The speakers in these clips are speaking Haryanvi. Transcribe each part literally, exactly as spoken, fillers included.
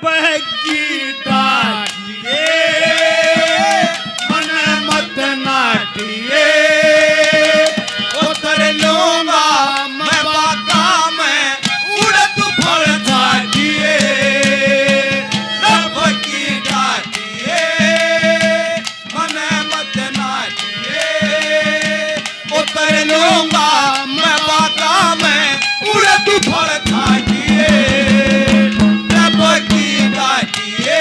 बहकी डाटिए, मने मत नाटिए, उतर लूंगा मैं बागा में, उड़त फल छाटिए, बहकी डाटिए, मने मत नाटिए, उतर लूंगा मैं बागा में, उड़त फल छाटिए, बहकी डाटिए,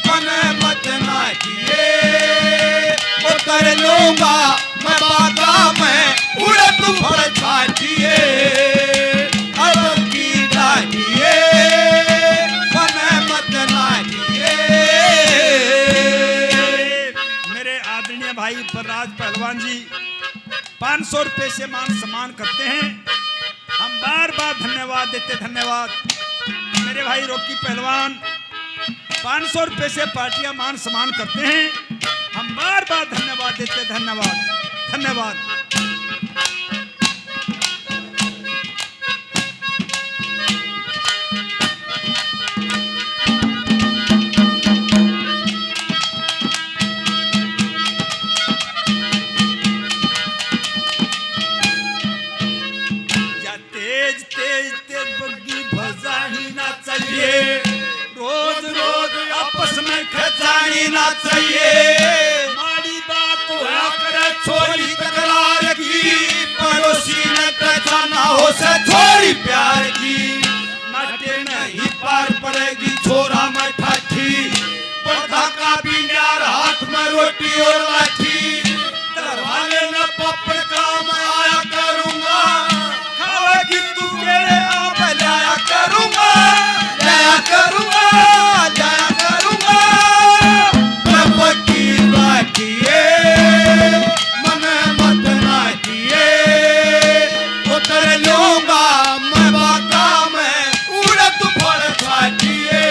मने मत नाटिए, उतर लूंगा मैं बागा में, उड़त फल छाटिए, बहकी डाटिए, मने मत नाटिए। मेरे आदरणीय भाई बलराज पहलवान जी पाँच सौ रुपए से मान सम्मान करते हैं। हम बार बार धन्यवाद देते, धन्यवाद। मेरे भाई रॉकी पहलवान पाँच सौ रुपए से पार्टियां मान सम्मान करते हैं। हम बार बार धन्यवाद देते, धन्यवाद, धन्यवाद। या तेज तेज ते बग्गी भजानी ना चाहिए, रोज रोज आपस में खजानी ना चाहिए। माड़ी बात होया करे छोरी तकरार की, पड़ोसी ने पहचाना हो से छोरी प्यार की। नाटे नहीं पार पड़ेगी छोरा में ठाठी, पर्दा का भी न्यार, हाथ में रोटी और लाठी। घर वाले ने पापड़ काम आया करूंगा, खावेगी तू केले आप लाया करूंगा, लाया करूंगा, लाया करूंगा। मैं पक्की बाकी है, मने मत ना किए, उतर लूंगा मैं बागा में, उड़त फल छाटिए,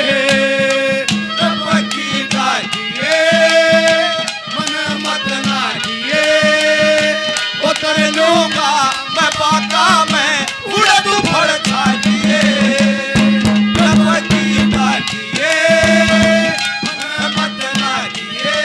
पक्की बाकी है, मने मत ना किए, उतर लूंगा मैं बागा में, उड़त फल छाटिए, पक्की बाकी है, मने मत ना किए।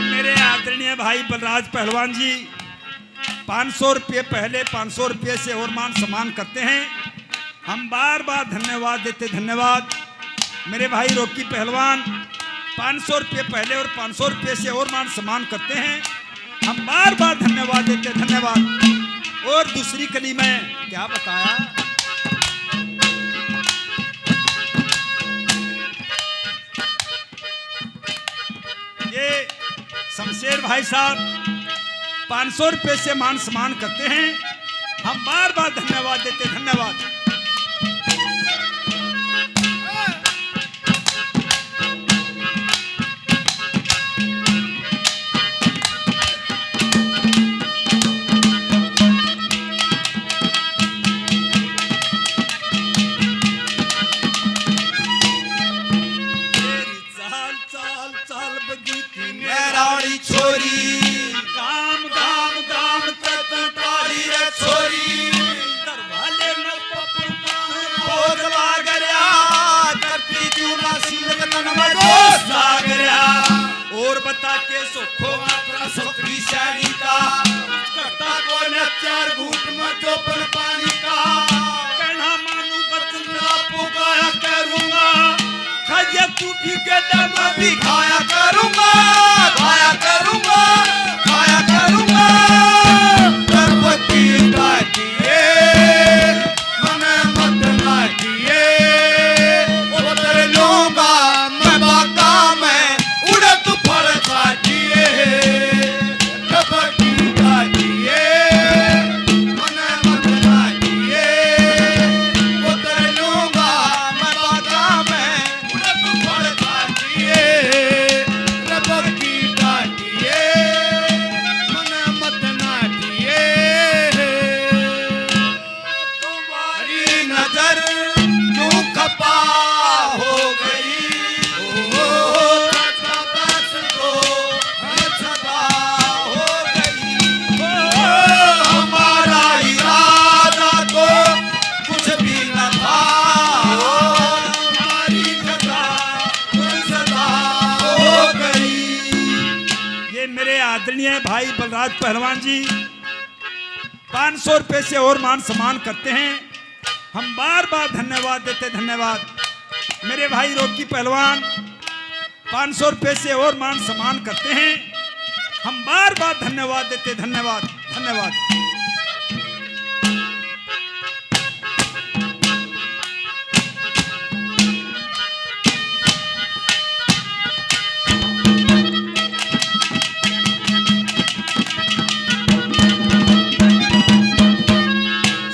मेरे आदरणीय भाई बलराज पहलवान जी पाँच सौ रुपये पहले, पाँच सौ रुपये से और मान सम्मान करते हैं। हम बार बार धन्यवाद देते, धन्यवाद। मेरे भाई रॉकी पहलवान पाँच सौ रुपये पहले और पाँच सौ रुपये से और मान सम्मान करते हैं। हम बार बार धन्यवाद देते, धन्यवाद। और दूसरी कली में क्या बताया, ये शमशेर भाई साहब पाँच सौ रुपए से मान सम्मान करते हैं। हम बार बार धन्यवाद देते, धन्यवाद। चाल, चाल, चाल बगी थी मेरावली छोरी। गाम, गाम, गाम ते तू टाली रे छोरी। दरवाले में पप्पू भोग लाग रहा, करती क्यों ना सीलक तन में दोष लाग रहा। और बता के सुखो मात्रा सुखी सैनी का, करता कोने चार घूट में चोपन पानी का। कहना मानू बचन तेरा पुकाया करूंगा, खाइए तू भी गेले मैं भी खाया करूंगा, खाया करूंगा, खाया करूंगा। गर्भवती बैठी है, मने मत लागिए, उतर लूंगा मैं बागा में, उड़त फल छाटिए, गर्भवती बैठी है, मने मत लागिए, उतर लूंगा मैं बागा में, उड़त फल छाटिए, गर्भवती बैठी है। मेरे आदरणीय भाई बलराज पहलवान जी पाँच सौ रुपए से और मान सम्मान करते हैं। हम बार बार धन्यवाद देते, धन्यवाद। मेरे भाई रॉकी पहलवान पाँच सौ रुपए से और मान सम्मान करते हैं। हम बार बार धन्यवाद देते, धन्यवाद, धन्यवाद।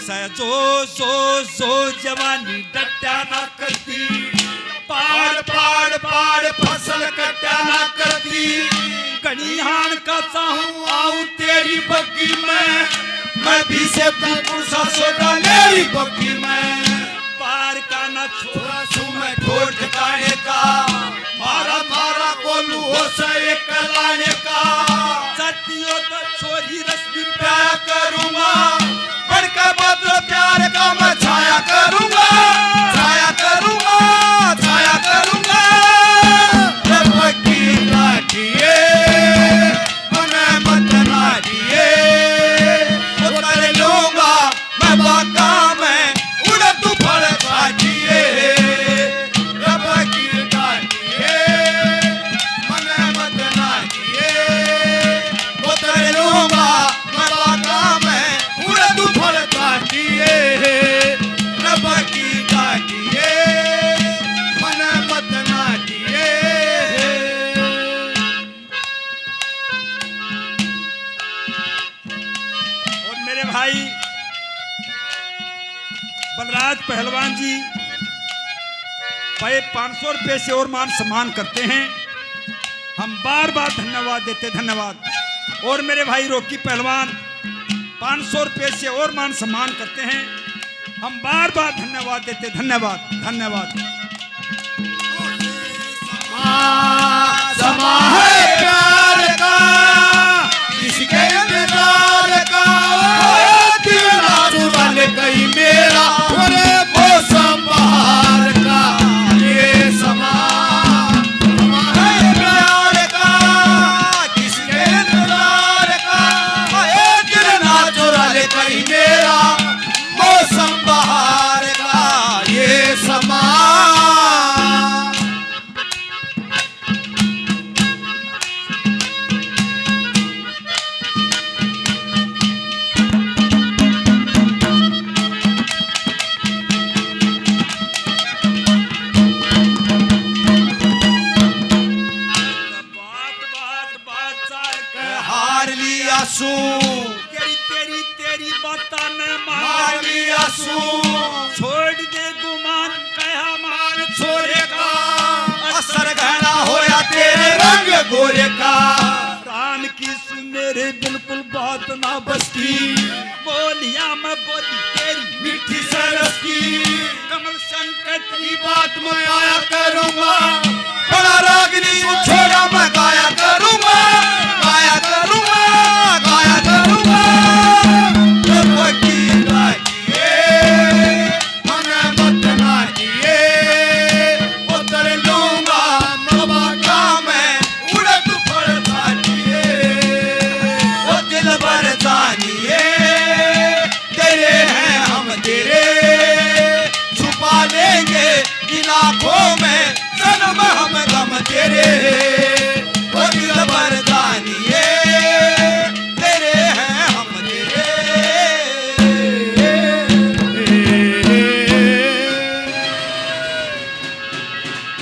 सै जो, जो, जो जवानी डट्या ना करती, पाड़, पाड़, पाड़ फसल कट्या ना करती। घणी हाण का चाहूं आऊं तेरी बग्गी में, मैं भी से बिल्कुल सा सोडा मेरी बग्गी में। पार का ना छोरा सू मैं ठोर ठिकाने का, मारा, मारा कोलू हो से एक लाने का। सतियों तो छोरी रस भी प्याया करूंगा, बढ़ के बदलो प्यार का मैं छाया करूंगा, छाया करूंगा, छाया करूंगा। रे पक्की काटिए, मने मत नाटिए, उतर लूंगा मैं बाका में, उड़ तू फल काटिए। रे पक्की काटिए, मने मत नाटिए, उतर लूंगा मैं बाका में, उड़ तू फल काटिए। रे पक्की काटिए, मने मत नाटिए। और मेरे भाई बलराज पहलवान जी भाई पाँच सौ रुपए से और मान सम्मान करते हैं। हम बार बार धन्यवाद देते, धन्यवाद। और मेरे भाई रॉकी पहलवान पाँच सौ रुपए से और मान सम्मान करते हैं। हम बार बार धन्यवाद देते, धन्यवाद, धन्यवाद। समा, समा है प्यार का, इसके इंतजार का, ओ दिल ना चुरा ले कहीं मेरा, अरे मौसम बहार का, ये समा, समा है प्यार का, इसके इंतजार का, ओ दिल ना चुरा ले कहीं मेरा, मौसम बहार का ये समा। बात, बात, बात चाह के हार लिया सू। तेरी, तेरी, तेरी बातां ने मार लिया सू। छोड़ दे गुमान, कहा मान छोरे का। असर घना होया तेरे रंग गोरे का। प्राण की सू मेरे बिल्कुल बात ना बसती। बोलिया मैं बोली तेरी मीठी सरस की। कमल शंकर की बात मैं आया करूंगा। बड़ा रागनी छोरा मैं गाया